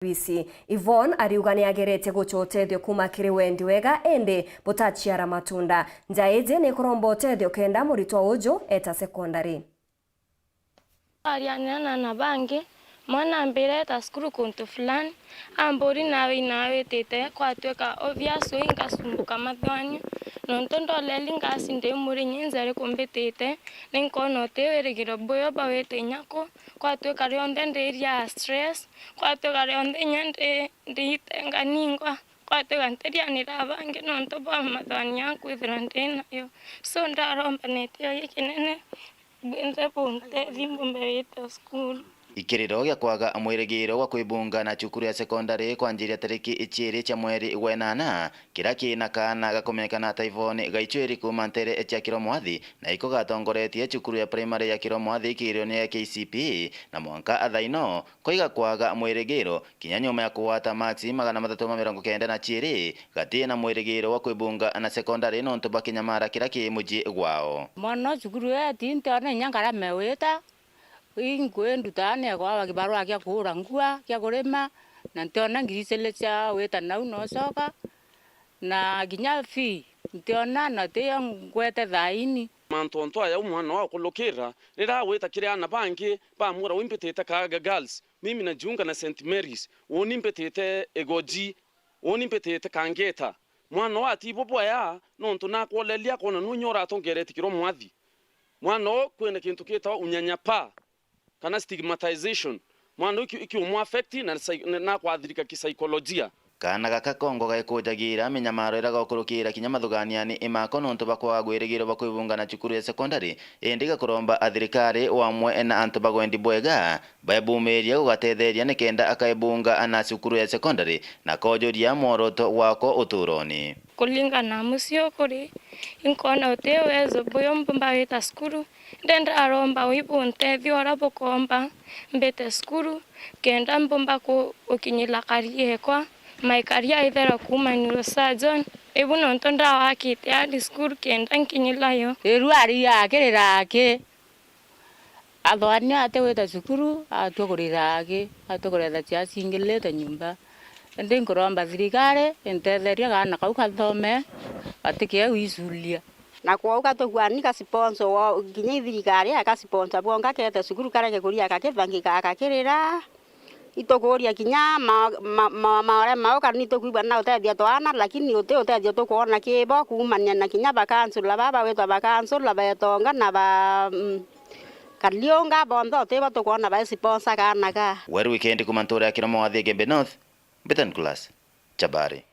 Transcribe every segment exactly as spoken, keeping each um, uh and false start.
Bisi. Yvonne ariuga ni ageretie guchwa utethio kuuma kiri wendi wega, indi butachiara matunda. Nja iji ni kuromba utethio kenda muritwa uju eta secondary. Arianira na ana bangi, mwana ambira eta cukuru kuntu fulani, amburi nawe inawe witite, kwatwika obvious ui nkasumbuka mathwanio, nontu ndoleli ngasi ndi muri nyi nzari kumbitite, ni nkona uti wirigiro buyo bawite inya ku, kwatwika rionthe ndiria stress, kwatwika rionthe inya ndi, ndiitenga ningwa, kwatwika ntirianira bangi nontu bwa mathwanio ya kwithirwa ndi nayo. So ndaromba na itio gikinene, bwinthe buntethi mbumbe wita cukuru. Ikiriro gia kwaga mwirigiro gwa kwibunga na cukuru ya sekondari kwanjiria tariki ichiiri cia mweri wa inana, kiria kina kaana gakumenyekana ta Yvonne Gaichwiri kuuma ntere cia Kiromwathi, na iko gatongoretie cukuru ya primary ya Kiromwathi ikiriro ni ya K C P E, na mwanka athaino koiga kwaga mwirigiro, kinya nyuma ya kugwata maksi magana mathatu ma mirongo kenda na chiiri, gati na mwirigiro wa kwibunga na sekondari nontu bwa kinyamara kiria ki mucii gwao. Mwana o cukuru eti ntiona inya nkarame wita, inkwinduta ni ekwawa kibarua kia kuura ngua, kia kurima, na ntiona ngiri iciri cia wita nau nocoka, na kinya fee ntiona na tiyo ngwete thaini. Mantu ontu aya u mwana wa kulukira, riria agwita kiri ana bangi ba mura wimbitite Kaaga Girls, mimi najiunga na Saint Mary's, uuni mbitite Igoji, uuni mbitite Kangeta. Mwana uu atibo bwaya, nontu nakwoleria akona nu inya uratongereti kirwa mwathi. Mwana uu kwina kintu kitagwa unyanyapaa, kana stigmatization. Mwana uu iki-, ikiumu affect na psy-, na, na kwathirika kisaikolojia. Kaana gaka kongo gaikujagira minyamaro iria gakurukira kinya mathuganiani mako nontu bwa kwaga gwirigirwa bwa kwibunga na cukuru ya sekondari, indi gakuromba athirikari wamwe na antu ba gwendi bwega baebumiria gugatetheria nikenda akaibunga na cukuru ya sekondari na kojuria mworoto wako uturoni. Kulingana na mucii ukuri, inkona uti uwezo buyo mbumba wita cukuru, ndenda aromba wi buntethia uria bukomba mbite cukuru, kenda mbumba ku-, gukinyira career ekwa, my career either kuuma neurosurgeon, ibu nontu ndawakite early school kenda nkinyira yo. Riu ari akirira aki, athwania ati gwita cukuru, atua kurira aki, atua kuretha ciana cingirite nyomba. Indi nkuromba thirikari intetherie kaana kau kathome, gatikie gwicuria. Na kwou gatugua ni ga sponsor wo, kinya i thirikari aka sponsor bwonka kete cukuru kareke kuria gakithangika gakirira. Itukuria kinya ma-, ma-, ma-, maore mau kana nitukwigua na utethia twana, lakini uti utethio tukwona kibo kuumania na kinya bakansula baba witwa bakansula betonga na ba, mm, Kariunga bonthe utibo tukwona bai sponsor kaana ka. Weru wikendi kuma ntura ya Kiromo wa Thiege North, Betan Class, Chabari.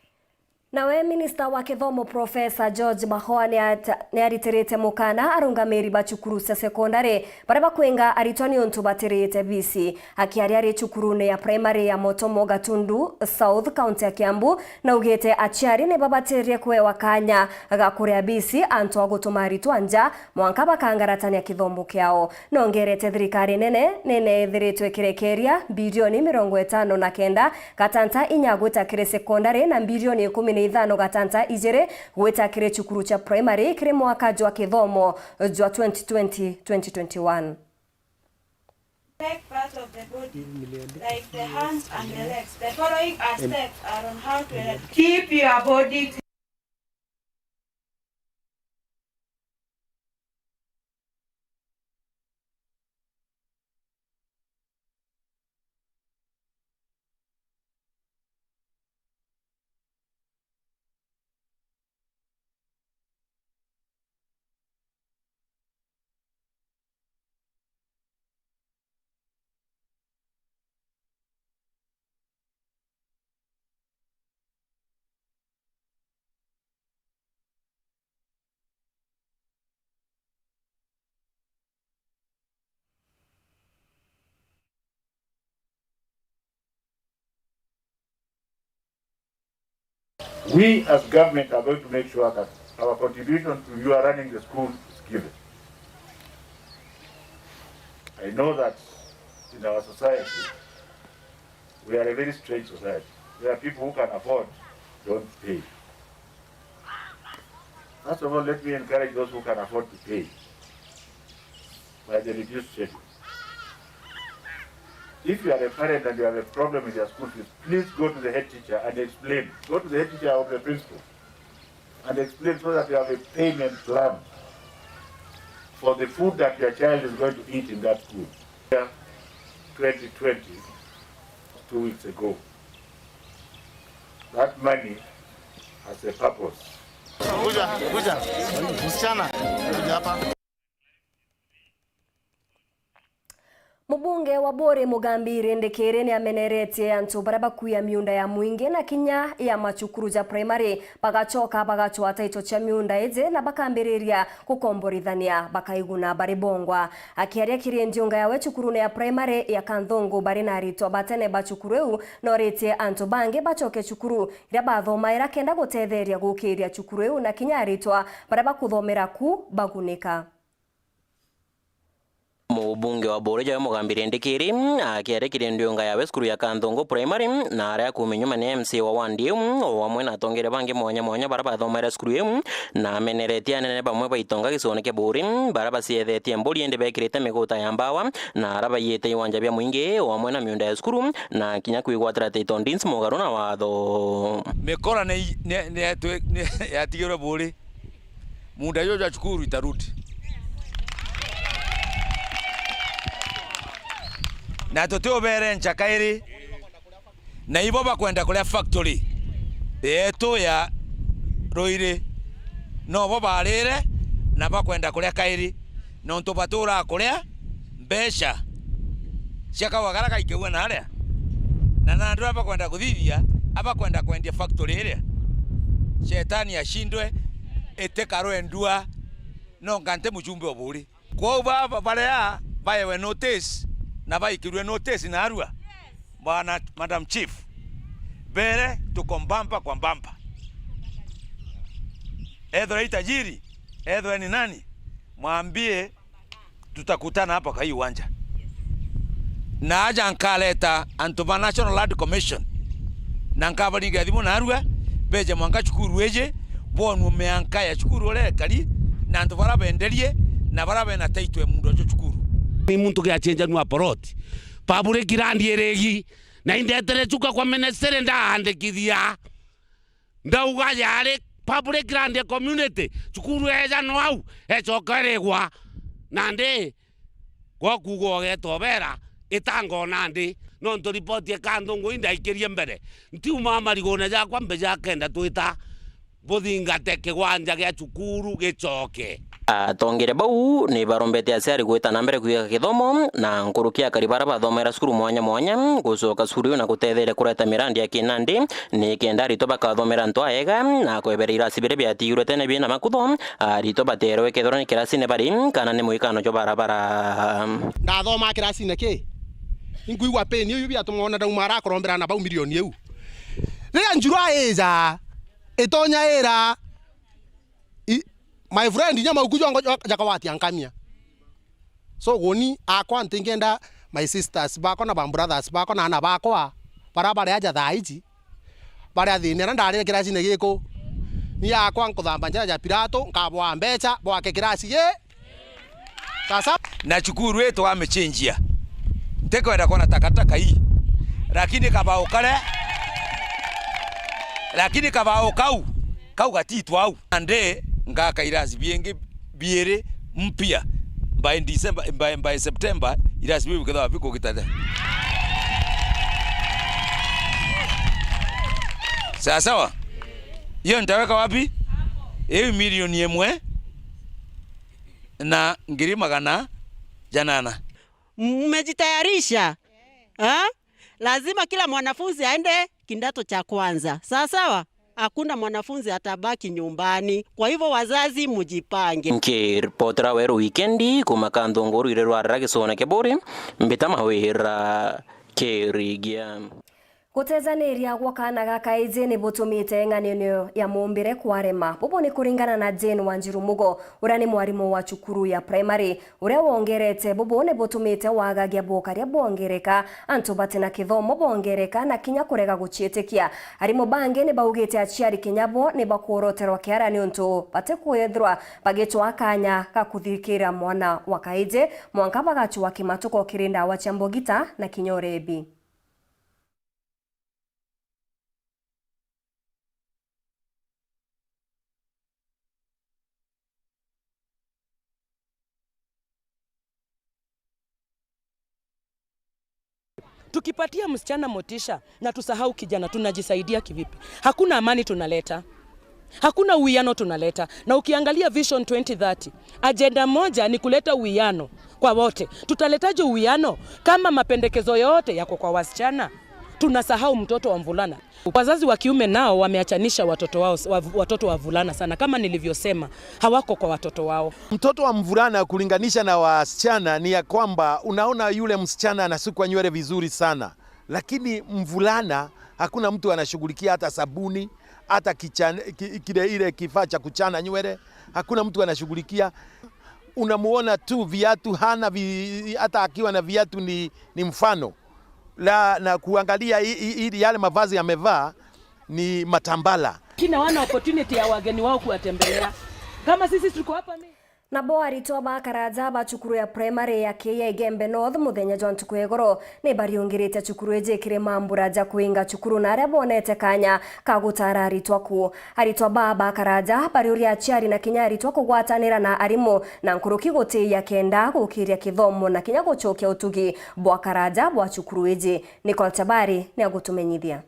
Nawe minista wa kithomo Profesa George Magoha ni ata-, ni aritirite mukana arungamiri ba cukuru cia sekondari baria bakwinga aritwa niuntu batirite bisi. Akiaria ari cukurune ya primary ya Motomo Gatundu South, kaunti ya Kiambu, naugite aciari ni babatirie kuewa kanya ga kuria bisi antu a gutuma aritwa nja mwanka bakangaratania kithomo kiao. Nongerete thirikari nene nene ithiritwe ikirekeria mbirioni mirongo itano na kenda gatanta inya gwita kiri sekondari na mbirioni ikumi na ithano gatanta ijiri gwita kiri cukuru cia primary kiri mwaka jwa kithomo jwa twenty twenty, twenty twenty-one. Take part of the body, like the hands and the legs. The following are steps are on how to help. Keep your body clean. We as government are going to make sure that our contribution to your running the school is given. I know that in our society, we are a very strange society where people who can afford don't pay. First of all, let me encourage those who can afford to pay by the reduced schedule. If you are a parent and you have a problem with your school fees, please go to the head teacher and explain. Go to the head teacher or the principal and explain so that you have a payment plan for the food that your child is going to eat in that school. Year twenty twenty, two weeks ago. That money has a purpose. Kuja, kuja. Msichana, kuja hapa. Mubunge wa Buuri Mugambi Rindikiri ni ameneretie antu baria bakuia miunda ya mwingi na kinya ya macukuru ja primary bagacoka bagacwaa title cia miunda iji na bakambiriria gukomborithania bakaiguna bari bongwa. Akiaria kiri ndiunga yawe cukurune ya primary ya Kanthungu bari na aritwa ba tene ba cukuru iu, noritie antu bangi bacoke cukuru iria bathomaira kenda gutetheria gukiria cukuru iu na kinya aritwa baria bakuthomera ku bagunika. Mubunge wa Buuri Joe Mugambi Rindikiri akiaria kiri ndiunga yawe cukuru ya Kanthungu Primary na aria akuminyuma ni M C A wa ward iu o amwe na atongeria bangi mwanya mwanya baria bathomaira cukuru iu na ameneretie anene bamwe ba itonga gicione kia Buuri baria baciethetie mburi indi bekirite miguta ya mbawa na aria baiyite iwanja bia mwingi o amwe na miunda ya cukuru na kinya kwigwatira title deeds mugaru na watho. Mikora ni, ni, ni, ni yatigirwe Buuri. Munda juju jwa cukuru itarudi. Na tutiubere ncha kairi, na ibo bakwenda kuria factory yetu ya Ruiri. Nobo barire na bakwenda kuria kairi, nontu baturaa kuria mbeca cia kaua karia gaikeua na aria, na nandi aria bakwenda kuthithia, abakwenda kwendia factory iria. Shetani ashindwe, itikarwe ndua, nonga nti mujumbe o Buuri. Kwou baba baria baewe notice na baikirue notice narua, bwana Madam Chief, bere tuko mbamba kwa mbamba. Ethwe ni tajiri, ethwe ni nani, mwambie tutakutana hapa kwa hii uwanja. Na aja nkareta antu ba National Land Commission, na nkabaringira thimu narua, beje mwanka cukuru iji, bonwe mianka ya cukuru uria ikari, na antu baria benderie, na baria bena title ya mundu acio cukuru. Ni muntu giacenjanua plot. Public land irigi, na indetere cuka kwa ministry ndaandikithia. Ndauga yari public land ya community, cukuru eja no au, ecoka irigwa. Nandi, gwa kuuga ugetobera, itangona ndi, nontu ripoti ya Kanthungu indaikirie mbere. Ntiuma marigune jakwa mbe ja kenda twita buthingate kigwanja gia cukuru gicoke. Atongeria bau ni barombete aciari gwita na mbere kwiga githomo na nkuruki akari baria bathomaira cukuru mwanya mwanya gucoka cukuru iu na gutetheria kureta mirandi ya kinandi ni kenda aritwa bakathomera antu aega na kwebera irasi biria biatigirwe tene bina makutho. Aritwa bateerwe kethirwa ni kirasine bari kana ni mwikano jwa barabara. Ndathoma kirasine ki? Inkwigua pain iu biatuma ona ndauma ara kurombera na bau milioni iu. Riria njura ija, itonya ira, I, my friend, inya mauku jongo jo-, jakawatia nkamia. So, guni akwa ntingenda my sisters bakwa na ba brothers bakwa na ana bakwa, bara bari aja thaa iji, bari athini, ara ndarire kirasine giku. Ni akwa nkuthamba njira ja Pilato, nkabwaa mbecha, bwake kirasi gi. Sasa, na cukuru ii twamichenjia. Ntikwenda kwona takataka ii. Lakini kabao kare, lakini kabao kau, kau gatitwa au. Nandi ngaka irasi biingi biiri mpya. By December, by, by September, irasi biu bikethirwa bikugita the. Sawa sawa? Hiyo nitaweka wapi? Hiyo milioni imwe na ngiri magana janana. Mmejitayarisha? Ha? Lazima kila mwanafunzi aende kidato cha kwanza. Sawa sawa? Hakuna mwanafunzi atabaki nyumbani. Kwa hivyo wazazi, mujipange. Nkiripotera Weru Wikendi kuma Kanthungu ruire rwa Rara gicone kia Buuri, mbita Mawira Kirigia. Gutejaniria gwa kaana ga kaiji ni butumite ng'anione ya muumbire kwarema. Bubu ni kuringana na Jane Wanjiru Mugo, uria ni mwarimu wa cukuru ya primary, uria wongerete bubu ni butumite wagagia bwokaria bwongereka, antu batina kithomo bongereka na kinya kurega guciitikia. Arimu bangi ni baugite aciari kinya bo ni bakworoterwa kiara niuntu batikwithirwa bagicwaa kanya ga kuthikira mwana wa kaiji, mwanka bagacwaa kimatuko kiri ndawa cia mbogita na kinya urebi. Tukipatia msichana motisha na tusahau kijana, tunajisaidia kivipi? Hakuna amani tunaleta. Hakuna uwiano tunaleta. Na ukiangalia Vision twenty thirty, ajenda moja ni kuleta uwiano kwa wote. Tutaletaje uwiano kama mapendekezo yote yako kwa wasichana? Tunasahau mtoto wa mvulana. Wazazi wa kiume nao wameachanisha watoto wao, wa-, watoto wa vulana sana. Kama nilivyosema, hawako kwa watoto wao. Mtoto wa mvulana kulinganisha na wasichana ni ya kwamba unaona yule msichana anasukwa nywele vizuri sana, lakini mvulana hakuna mtu anashughulikia hata sabuni, hata kichan-, ki-, kile, ile kifaa cha kuchana nywele, hakuna mtu anashughulikia. Unamuona tu viatu hana vi-, hata akiwa na viatu ni, ni mfano. La, na kuangalia i-, i-, ili yale mavazi amevaa ni matambala. Lakini hawana opportunity ya wageni wao kuwatembelea. Kama sisi tuko hapa mi- Nabo aritwa ba karaja ba cukuru ya primary ya K ya Igembe North muthenya jwa ntuku ya igoro ni bariungirite cukuru iji kiri mambura ja kuinga cukuru na aria bonete kanya ka gutara aritwa ku. Aritwa baa ba karaja bariuria aciari na kinya aritwa kugwatanira na arimu na nkuruki gutiia kenda gukiria kithomo na kinya gucokia utugi bwa karaja bwa cukuru iji. Nicole Chabari ni agutumenyithia.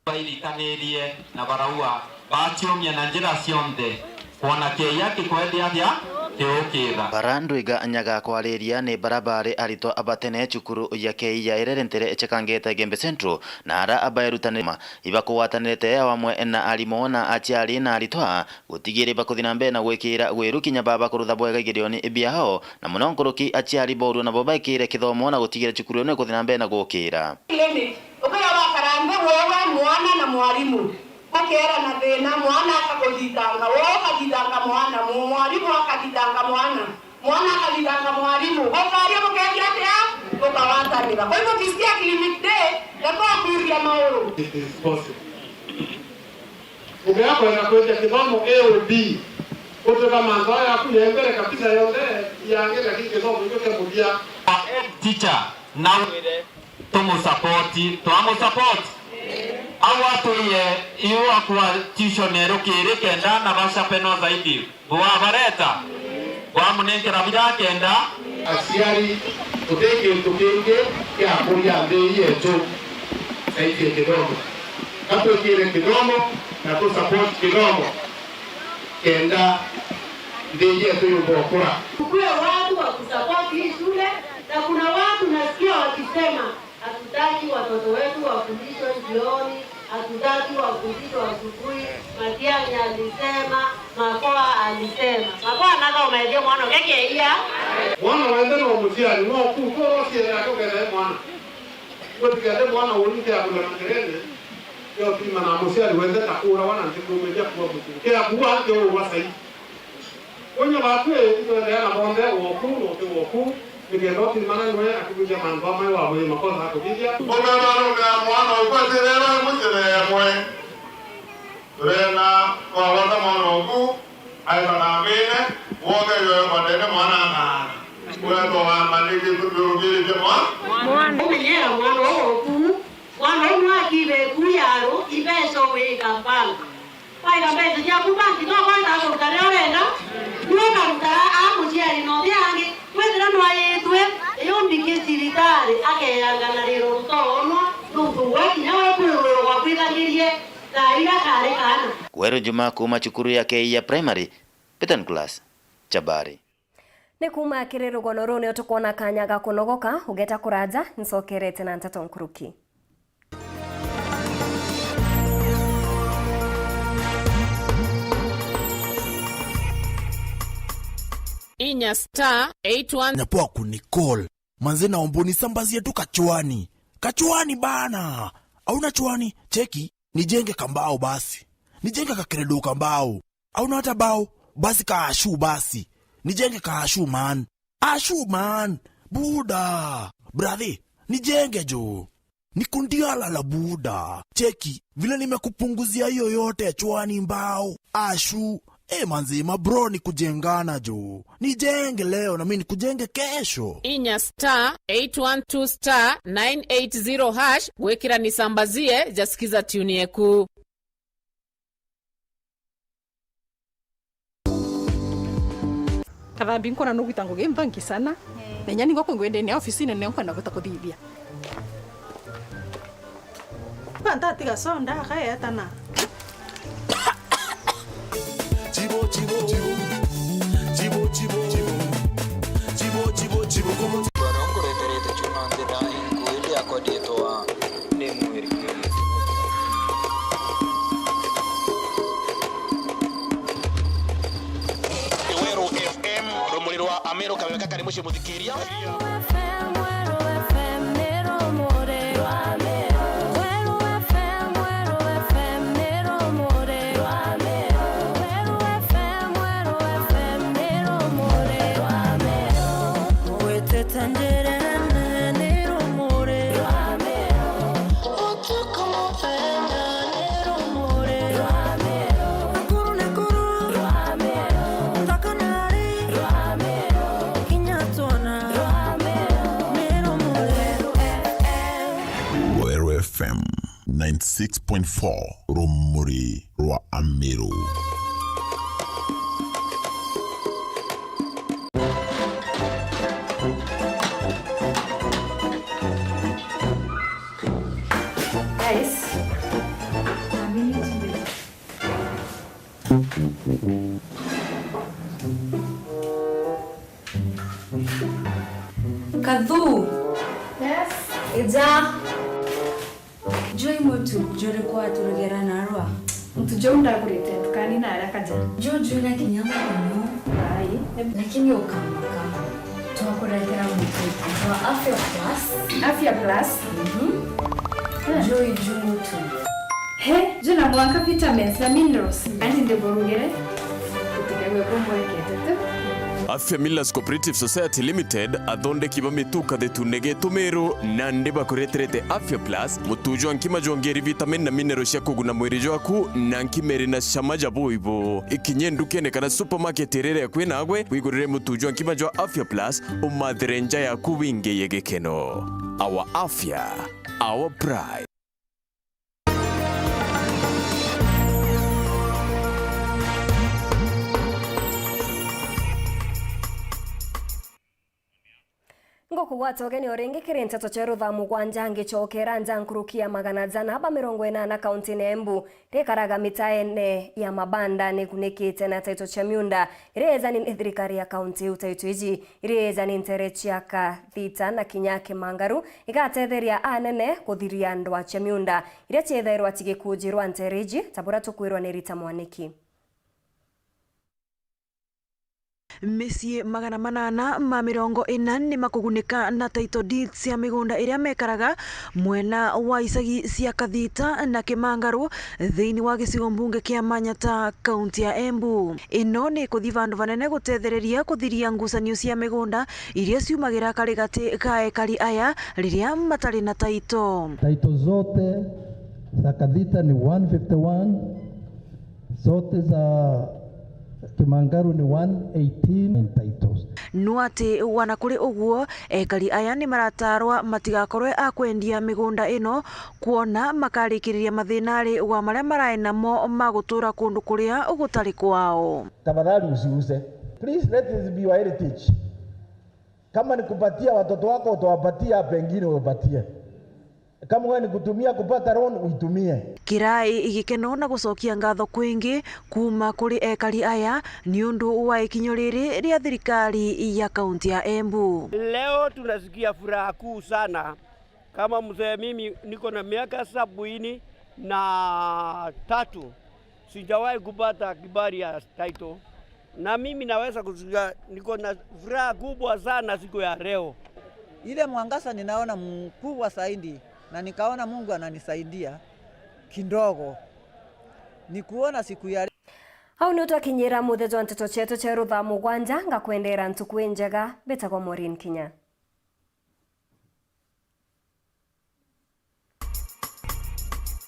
Bairikanirie na baraua, baciumia na njira cionthe, kwona kiia kikwende atia kiukira. Bara Ndwiga Nyaga kwariria ni bara bari aritwa abatene cukuru ya K ya Irere Ntere Chekangeta Igembe Central, na ara abaerutanire ibakugwatanirite o amwe na arimu na aciari na aritwa gutigira ibakuthi na mbere na gwikira gwiru kinya baba kurutha bwega igirioni biao, na muno nkuruki aciari borua nabo baikire kithomo na gutigira cukuru ino ikuthi na mbere na gukira. Clinic, ukira bakaranga wewe, mwana na mwarimu, gukeera na thina, mwana akaguthitanga, wewe ukathitanga mwana, mu-, mwarimu akathitanga mwana. Mwana akathitanga mwarimu. Gukaria bukeethia atia? Bukagwatanira. Kwa hivyo, ukisikia clinic day, reka ukwiria mauru. It is possible. Ukea kwenda kwendia kithomo A O B, utuika mantu aya yaku ya mbere kabisa yonthe, yangi, lakini kithomo ikio kia muthia. Teacher, na tumusupport, twamusupport. Au atwiye iu akua tuition erukiri kenda na bachape no zaidi. Bwabareta, bwamunenkera biria kenda. Aciari, guti kintu kingi kia kuria nthi yetu zaidi ya kithomo. Ka twikire kithomo na tu support kithomo kenda nthi yetu yumba ukura. Tukue watu wa kusupport hii shule, na kuna watu nasikia wakisema, hatutaki watoto wetu wafundishwe jioni, hatutaki wafundishwe asubuhi. Matiang'i alisema, Makoa alisema. Makoa nathomethie mwana ugekeia. Mwana wenthe no muciari, no ku-, kuro ciere akugere mwana. Gutike ati mwana uri nti akuna na kerene, yo tima na muciari wenthe ta kura wana nti kumeja kuwa mutu. Ke akuwa nti uwa sai. Unya baku, itwendeana bonthe, woku, na uti woku, nikenda utirimana nwe akibwithia mantu amwe wa mwiri makosa akuthithia. Ukathomera mwana ukwatire ira imwe njira imwe. Turena twawona mwana uku, aitha na mbine, wongerwe kwandene mwana akaana. Wetwa wamba niki tutwirukiritie mwa? Umenyera mwana uu woku, mwana uu nwakibe ku yaru, ibeca wika bank. Waiga mbeca ciaku banki, no kwenda kuruta riria urenda, ni ukaruta a muciari na uthi angi. Kwithira nwayitwe, iyo mbiki cibitari, akeyanganarira ruto rwonwa, nuntu gwe kinya we kwirurwa gwakwithagirie thaa iria kari kaana. Kweru Juma kuuma cukuru ya Keiya Primary, Peter Nicholas, Chabari. Ni kuuma kiri rugono ruu nio tukwona kanya ga kunogoka, ugeta kuraja, ncokerete na nteto nkuruki. Inya star eight one. Nyapo aku Nicole. Manze na omboni sambazie tu kachwani. Kachwani bana. Hauna chwani, cheki, nijenge kambao basi. Nijenge kakiredo kambao. Hauna hata bao, basi kaashu basi. Nijenge kaashu man. Ashu man. Buda. Brother, nijenge jo. Nikundiala la buda. Cheki, vile nimekupunguzia hiyo yote chwani mbao. Ashu. Eh, manzi, ma bro ni kujengana jo. Nijenge leo na mimi nikujenge kesho. Inya star eight one two star nine eight zero hash, gwikira nisambazie, jasikiza tune yeku. Kathambi, nkona nugwita ngugi nthangi sana. Eh. Na inya ningo kwingwendene ofisine ne nkwenda gwita kuthithia. Kwa ntatiga sonda, akaetana. Chibo, chibo, chibo. Chibo, chibo, chibo. Chibo, chibo, chibo. Bwana, nkureterete chuma nthina, inkuindi akwa ndietwa ni mwiri. Weru F M, rumuri rwa Ameru, kabebe kakari mucii muthikiria. Weru F M ninety six point four, rumuri rwa Ameru. Guys, Kathu! Yes? Ija! Juu i mutu juriku aturugera narua? Muntu juu ndagurite ndukani na arakaja. Juu juu na kinya muno. Ai. Lakini ukama kama. Twakuretera mutu jwa Afya Plus. Afya Plus? Mhm. Eh. Juu i juu mutu. He, juu na mwanka vitamins na minerals. Ani ndiburugire. Utigagwe kumwekete tu. Afya Millers Cooperative Society Limited, athondeki ba mitu kathitune getu Meru, nandi bakureterete Afya Plus, mutu jwa nkima jwongeeri vitamin na mineral cia kuguna mwiri jwaku, na nkima iri na cama ja buibu. Ikinye ndukene kana supermarket iria iri akui nagwe, wigurire mutu jwa nkima jwa Afya Plus, umathire nja yaku wingiye gikeno. Our Afya, our pride. Ngukugwata ugeni o ringi kiri nteto cia rutha mugwanja ngicokera nja nkuruki ya magana jana ba mirongo inana kauntine ya Embu rikaraga mitaene ya mabanda nikunikite na taito cia miunda iria ejani ni thirikari ya kaunti iu. Taito iji iria ejani ntere cia Kathita na kinya Kimangaru igatetheria anene kuthiria ndwa cia miunda iria ciethairwa cigikujirwa ntere iji, ta buria tukwirwa ni Rita Mwaniki. Micii magana manana ma mirongo ina ni makugunika na title deeds cia migunda iria mekaraga mwena wa icagi cia Kathita na Kimangaru thiini wa gicigo mbunge kia Manyata, kaunti ya Embu. Ino ni ikuthi vandu vanene gutethereria kuthiria ngucanio cia migunda iria ciumagira karigati ga ekari aya riria matari na title. Title zote za Kathita ni one fifty-one, zote za Kimangaru ni one eighteen titles. No ati wana kuri uguo, ekari aya ni maratarwa matigakorwe a kwendia migunda ino, kwona makarikiriria mathinari wa maria marae namo ma gutura kundu kuria gutari kwao. Tafadhali usiuze. Please let this be your heritage. Kama ni kupatia watoto wako utawapatia, pengine upatie. Kama wewe ni kutumia kupata loan, uitumie. Kirai gikeno na gucokia ngatho kwingi kuuma kuri ekari aya ni undu wa ikinyo riri ria thirikari ya kaunti ya Embu. Leo tunasikia furaha kuu sana. Kama mzee, mimi niko na miaka sabini na tatu. Sijawahi kupata kibali ya title. Na mimi naweza kusikia niko na furaha kubwa sana siku ya leo. Ile mwangaza ninaona mkubwa zaidi Na nikaona Mungu ananisaidia kidogo. Nikuona siku ya Au niu twakinyira muthia jwa nteto cietu cia ruthaa mugwanja. Ngakwendera ntuku injega. Mbitagwa Maureen Kinya.